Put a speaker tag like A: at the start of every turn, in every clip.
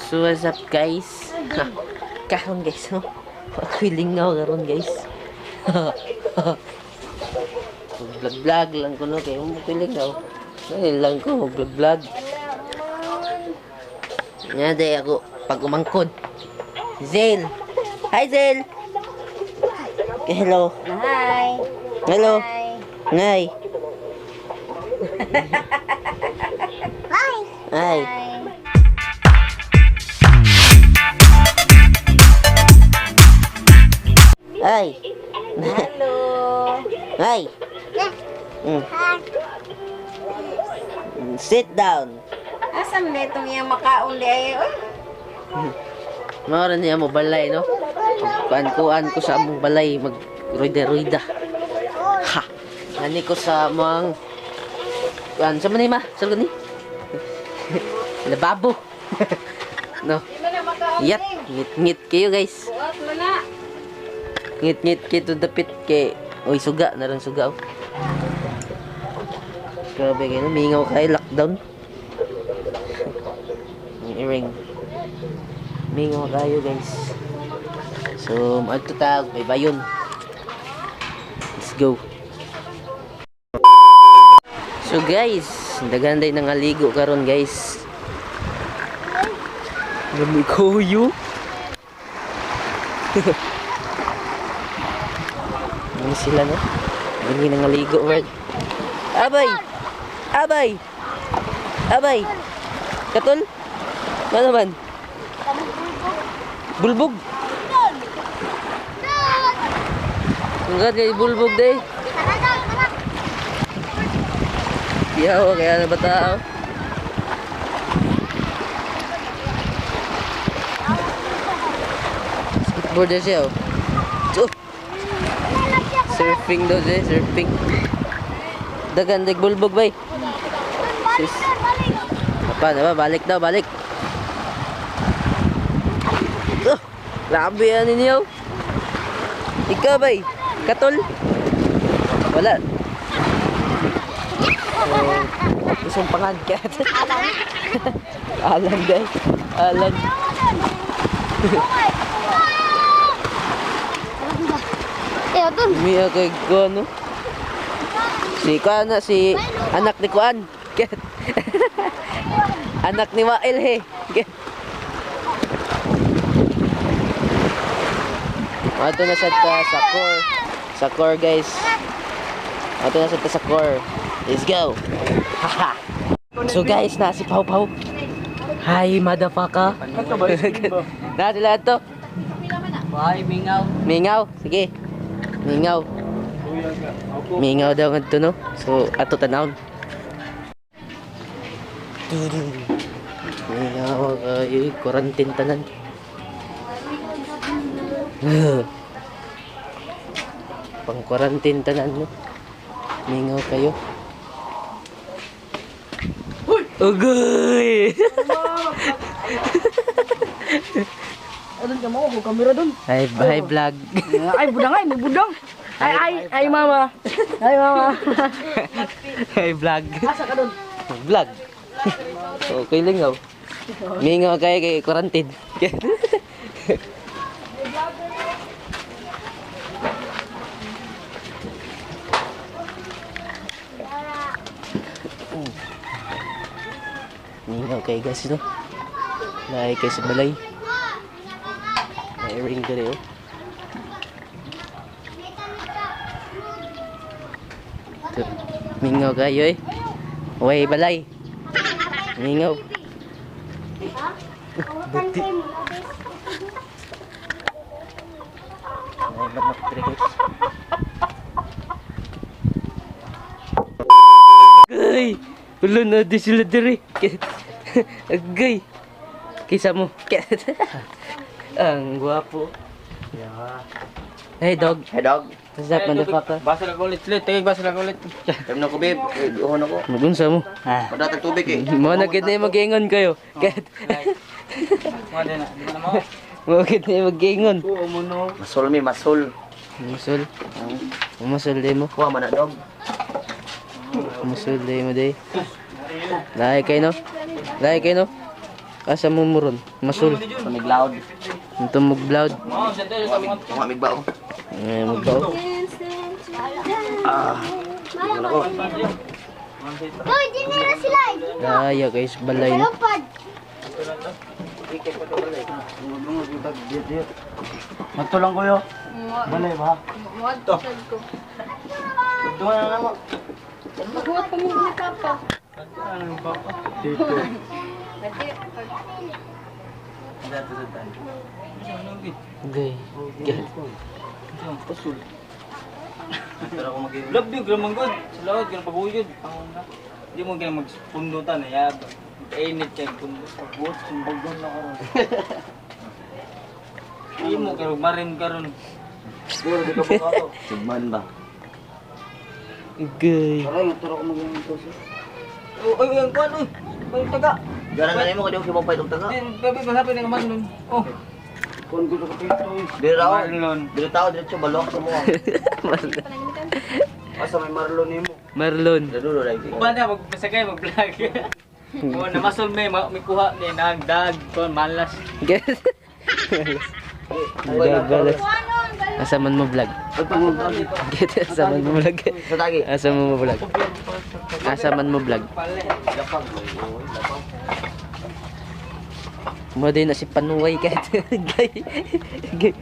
A: So what's up, guys? Karon guys, no? Ako'y lingaw karon, guys. Vlog vlog lang ko, no, kay mo ko'y lingaw. Dahil lang ko vlog vlog. Nga day ako pag umangkon. Zel. Hi, Zel. Hello.
B: Hi.
A: Hello.
B: Hi.
A: Ngay. Hi. Hi.
B: Hello.
A: Hi. Sit down.
B: Asa man itong iyang makaon di ay oy?
A: Mao niya mo balay, no? Kuan-kuan ko sa among balay, mag ruida-ruida. Ha. Nani ko sa among kuan sa man ma? Sa ni? Lababo. No.
B: Di man na makaon.
A: Yat, ngit-ngit kayo, guys.
B: Buot man na.
A: Ngit-ngit kayo to dapit kay oy suga na lang suga, oh. Grabe kayo, no? Mingaw kayo lockdown. Ang iring. Mingaw kayo, guys. So, maadto ta, may bayon. Let's go. So guys, daghan day nangaligo karon, guys. Lami koyo. Ano sila, no? Lami nangaligo, word. Abay! Abay! Abay! Katol? Ano man? Bulbog! Ang kay bulbog day. Yaw, kaya na ba tao? Skateboard na siya, oh. Oh. Surfing daw siya, surfing. Dagan, dag bulbog bay. Sis. Apa na ba? Balik daw, balik. Oh, labi yan ninyo. Ikaw bay, katol. Wala. So, isang pangad ka. Alan guys. Alan. Umiya kay ko, no? Si Kuan na, si anak ni Kuan. Anak ni Wael, he. Ato na sa ta sa core. Sa core, guys. Ato na sa ta sa core. Let's go. Haha. So guys, na si Pau Pau. Hi, motherfucker. Na sila to.
C: Bye, mingaw.
A: Mingaw, sige. Mingaw. Mingaw daw ngadto, no. So ato tanawon. Mingaw kayo, quarantine tanan. Pang quarantine tanan, no. Mingaw kayo. Ugoy!
C: Ano ka mo? Ako kamera dun.
A: Hi, hi vlog.
C: Ay, budang ay, may budang. Ay, ay, ay, mama. Ay, mama.
A: Hi vlog.
C: Asa ka dun?
A: Vlog. Okay lang, oh. Mingaw kayo kay quarantine. Mingaw kayo, guys, no? Naay kayo sa balay. May ring dere, oh. Ito. Mingaw kayo, eh. Uy, balay. Mingaw. Buti. Ay, manok dere, guys. Agay! Wala na di sila dere. Agay! Kisa mo. Ang gwapo.
C: Yeah.
A: Hey, dog.
D: Hey, dog.
A: What's up, motherfucker?
C: Basa lang ulit, ulit. Tagay, basa lang ulit.
D: Time na ko, babe. Eh, uhon ako.
A: Magunsa mo.
C: Ah.
D: Padatag tubig eh.
A: Mo na gid na mag-ingon kayo.
C: Mga din na. Di ba na mo?
A: Mo gid na mag-ingon.
C: Oo, mo no.
D: Masol mi, masol.
A: Musul. Musul day mo.
D: Kuha man na, dog.
A: Musul day mo day. Lahi kayo, no? Lahi kayo, no? Asa mo mo ron? Masul.
D: Pamiglaod.
A: Ito mugblawd.
D: Mga migbao.
A: Ay, magbaw.
D: Ano ko?
E: Hoy, di nila sila.
A: Ay, guys, balay na.
E: Lupad.
C: Matulang ko yo. Balay ba?
B: Maghuwat pa mo ni Papa.
C: Dito.
A: Okay.
F: Love you, graman good. Sa laot, ganun pabuyod. Hindi mo ganun magpundutan, eh. Kainit siya, pundo. Pagbuot, sumbagon na karon. Hindi mo, karon marin karon.
D: Sugman ba?
A: Okay.
F: Oh, ay, ay, kuwan, uy. Ay, taga.
D: Garan na nimo kay mo pay og taga.
F: Di, baby, masapin na naman nun. Oh.
D: Dili raw.
F: Marlon.
D: Dili tao diretso balok sa mo.
C: Asa may Marlon nimo?
A: Marlon.
D: Dadulo lagi.
F: Uban na, magbasagay, mag-vlog. Oh, namasol may kuha ni nagdag, kuwan, malas.
A: Guys. Vlog, balas. Asa man mo vlog? Get asa man mo vlog?
D: Sa tagi.
A: Asa mo mo vlog? Asa man mo vlog? Mo din na si Panuway kahit. Gay. Gay.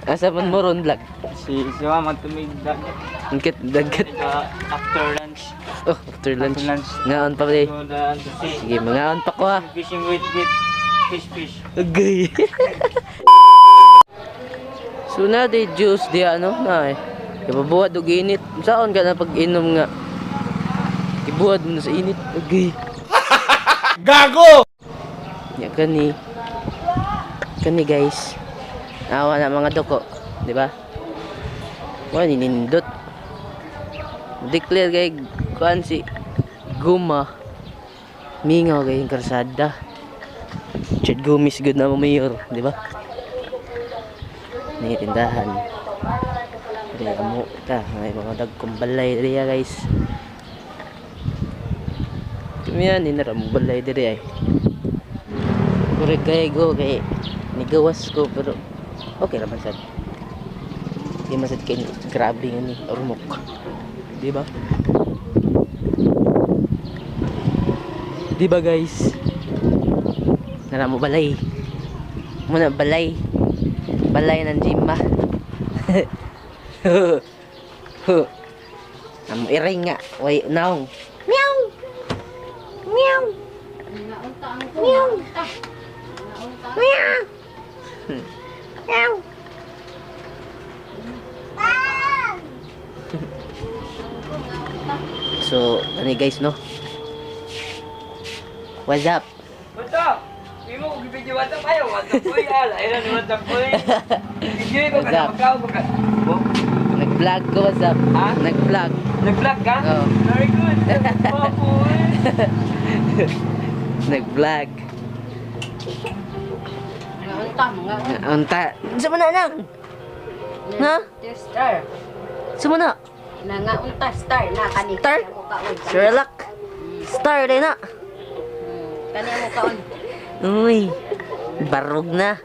A: Asa man mo ron vlog?
F: Si mama tumig dagat.
A: Angkit dagat.
F: After lunch.
A: Oh, after lunch.
F: After lunch.
A: Ngaon pa ba?
F: Go down to sea.
A: Sige, mangaon pa ko ha.
F: Fishing with fish fish.
A: Agay. So na di juice di ano na eh. Ibabuhat og init. Saan ka na pag-inom nga? Ibuhat mo na sa init. Agay. Gago! Ya kani. Kani guys. Awa na mga duko, di ba? Wa ni nindot. Declare kay kuan si Guma. Mingaw kay yung karsada. Richard Gomez good na mo mayor, di ba? May tindahan. Diri amo ta, may mga dagkong balay diri ah, guys. Kumiyan ni nara mo balay diri ay. Kure kay go kay nigawas ko pero okay ra man sad. Di man sad kay grabe nga ni ormok. Di ba? Di ba guys? Nara mo balay. Muna balay. Balay ng Jimma. Amo iring nga. Way naong.
E: Meow. Meow. Meow. Meow. Meow.
A: So, ano guys no? What's up?
F: What's up? Hindi mo kung video what's up ayo, what's up boy? Ah, ayun what's up boy. Video ko
A: What's
F: ka
A: up?
F: magkao ko ka. Oh,
A: Nag-vlog ko, what's up?
F: Ha?
A: Nag-vlog.
F: Nag-vlog ka?
A: Oo.
F: Very good. Oh, boy.
A: Nag-vlog.
B: Ngaunta, mga
A: Unta. Sa na nang? Ha?
B: Star.
A: Sa na?
B: Nangaunta star na kani.
A: Star?
B: Kani mo kaon.
A: Sherlock. Star din na.
B: Kani mo kaon.
A: Uy. Barog na.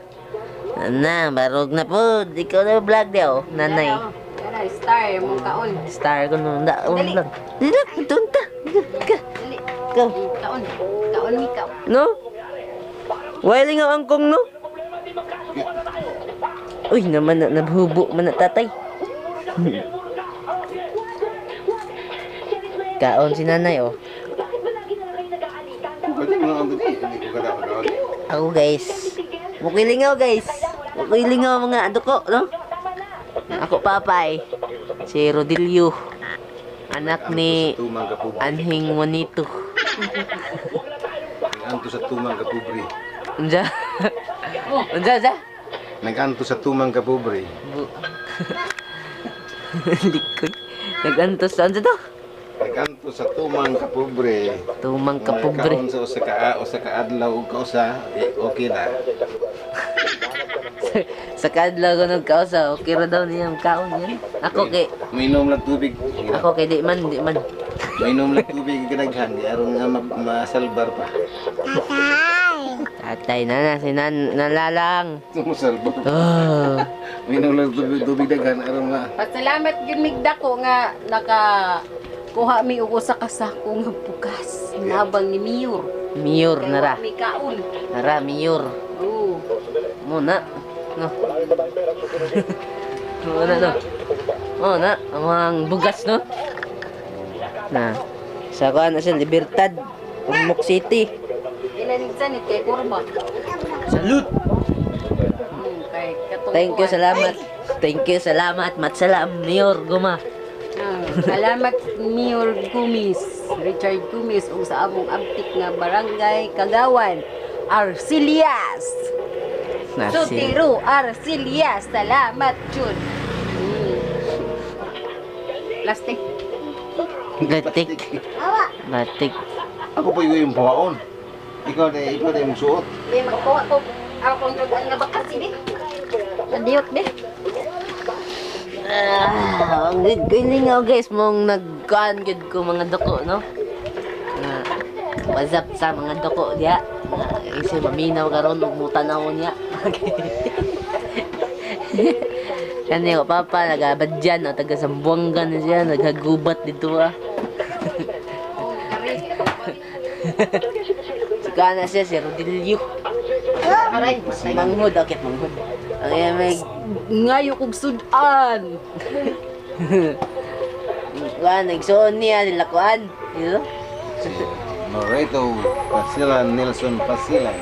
A: Na, barog na po. Ikaw na vlog daw, nanay.
B: Kana star mo kaon.
A: Star ko nung daon
B: Dali.
A: lang. Dili, tunta. Ka.
B: Dali.
A: Go.
B: Kaon. Kaon mi kaon.
A: No? Wala nga angkong no? Uy, naman na, nabhubo man na tatay. Kaon si nanay oh. Ako guys. Mukilingaw guys. Mukilingaw mga duko no? Ako papay. Si Rodilio. Anak ni
G: Tumang kapobre.
A: Anhing Juanito.
G: Nag-anto sa tumang kapobre.
A: Unsa? Unsa unsa?
G: Nag-anto sa tumang kapobre.
A: Likoy. Nagantos sa unsa to?
G: Nag-anto sa tumang kapobre.
A: Tumang kapobre.
G: Kaon sa usa ka usa ka adlaw ug kausa, eh, okay na.
A: Sa kadlaw ko nagkausa, okay ra daw niya ang kaon niya. Ako kay
G: Mainom lang tubig.
A: ako kay di man, di man.
G: Mainom lang tubig kadaghan kay aron nga masalbar pa.
E: Tatay.
A: Atay na na si nan nalalang.
G: Sumusalba.
A: Oh.
G: Minom lang tubig, tubig daghan aron nga.
B: Pasalamat gyud mig dako nga naka kuha mi og usa ka sako nga bugas nabang ni Mayor.
A: Mayor
B: Kay
A: nara.
B: wa mi kaon.
A: Nara mayor.
B: Oo.
A: Muna. No. Muna no. Oh na, ang bugas no. Na. Sa kuan na siya Libertad, Ormoc City.
B: Ilan ni kay kurba.
A: Salute.
B: Kay katong
A: Thank you,
B: kuan.
A: salamat. Thank you, salamat. Matsalam, Mayor Guma.
B: Ah, salamat Mayor Gumis, Richard Gumis ug sa among abtik nga barangay Kagawan, Arcelias.
A: Narsil.
B: Sotero Arcelias, salamat jud. Plastic.
A: Batik. Batik.
G: Ako pa yung pawaon. Ikaw na yung suot.
B: May magkuha ko akong dugan nga bakas di. Adiyot di.
A: Ah, ang good galing ako guys mong nagkuan gud ko mga doko no. Nga, what's up sa mga doko diya. Nga, kasi maminaw karon ug mutanaw niya. Kani ko papa nagabadyan o taga Sambuanga na siya naghagubat dito ah. Si kana siya si Rodilio.
B: Aray,
A: Manghod, akit manghod. Ang may
B: ngayo kog sudan.
A: kuan nagsuon niya nilakuan. You know?
G: Si Loreto Pasilan, Nelson Pasilan.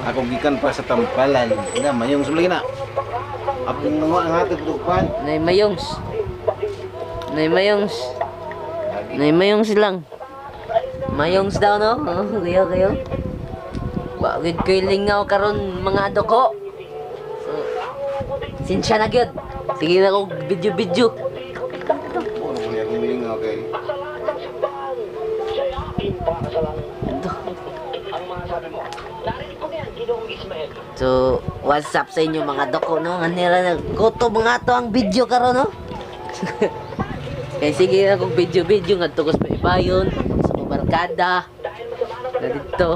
G: Ako gikan pa sa Tampalan. Ina, mayong sulay na. Aping mga ang hatid dugpan.
A: Nay mayongs. Nay mayongs. Nay mayongs lang. Mayongs daw no? Oh, kayo kayo. Wa gid ko'y lingaw karon mga doko. So, sinsya na gyud. Sige na ko video video.
G: Ano mo niya humiling okay.
A: So, what's up sa inyo mga doko no? Nganira na gutom nga to ang video karon no. Kaya sige na kung video video ngadto ko sa ibayon sa mga barkada. Na dito.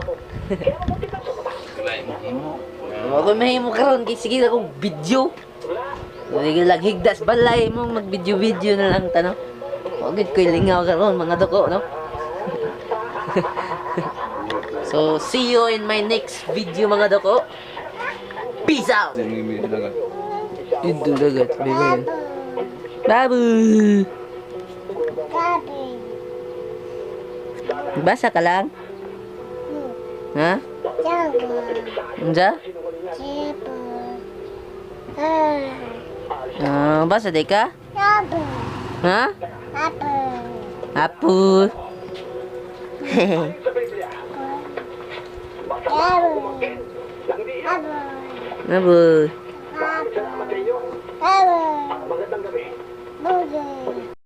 A: Ako mahimo karon kay sige na kung video. Sige lang higdas balay mo mag video video na lang tano. Wa gid ko'y lingaw karon mga doko no. So, see you in my next video mga doko. Peace out! Ito dagat, baby. Babu!
E: Gabi.
A: Basa ka lang? Ha?
E: Jago.
A: Unsa?
E: Jibo. Ah.
A: Ah, basa di ka?
E: Jago.
A: Ha?
E: Apo.
A: Apo.
E: Jago. Apo.
A: Apo.
E: Apo. Apo. Bugi.